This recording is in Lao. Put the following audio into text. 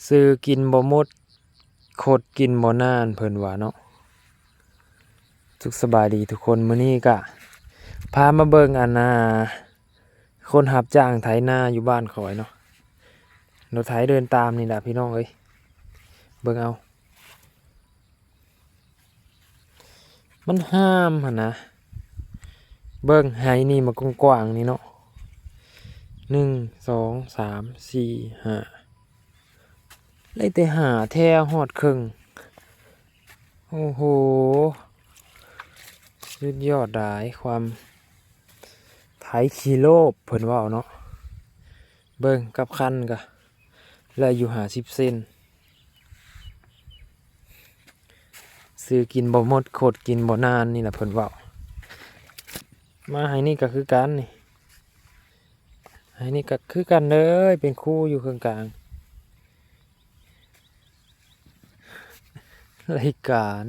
ຊື້ກິນບໍ່ໝົດ ຄົດກິນບໍ່ນານ ເພິ່ນວ່າເນາະ. ສຸກສະບາຍດີທຸກຄົນ, ມື້ນີ້ກະພາມາເບິ່ງອັນນ່າ ຄົນຮັບຈ້າງໄຖນາຢູ່ບ້ານຂ້ອຍເນາະ. ລົດໄຖເດີນຕາມນີ້ແຫຼະພີ່ນ້ອງເອີຍ, ເບິ່ງເອົາ. ມັນຫາມຫັ້ນນະ. ເບິ່ງໄຮ່ນີ້ມັນກວ້າງໆນີ້ເນາະ, ໜຶ່ງ ສອງ ສາມ ສີ່ ຫ້າ ໄດ້ແຕ່ຫ້າແຖວຮອດເຄິ່ງ. ໂອ້ໂຫ ສຸດຍອດຫຼາຍ, ຄວາມໄຖຂີ້ໂລບເພິ່ນເວົ້າເນາະ. ເບິ່ງກັບຄັນກະໄດ້ຢູ່ຫ້າສິບເຊັນ. ຊື້ກິນບໍ່ໝົດ ຄົດກິນບໍ່ນານ ນີ້ລະເພິ່ນເວົ້າ. ມາໄຮ່ນີ້ກະຄືກັນນີ້, ໄຮ່ນີ້ກະຄືກັນເລີຍ, ເປັນຄູຢູ່ເຄິ່ງກາງ. ລາຍການ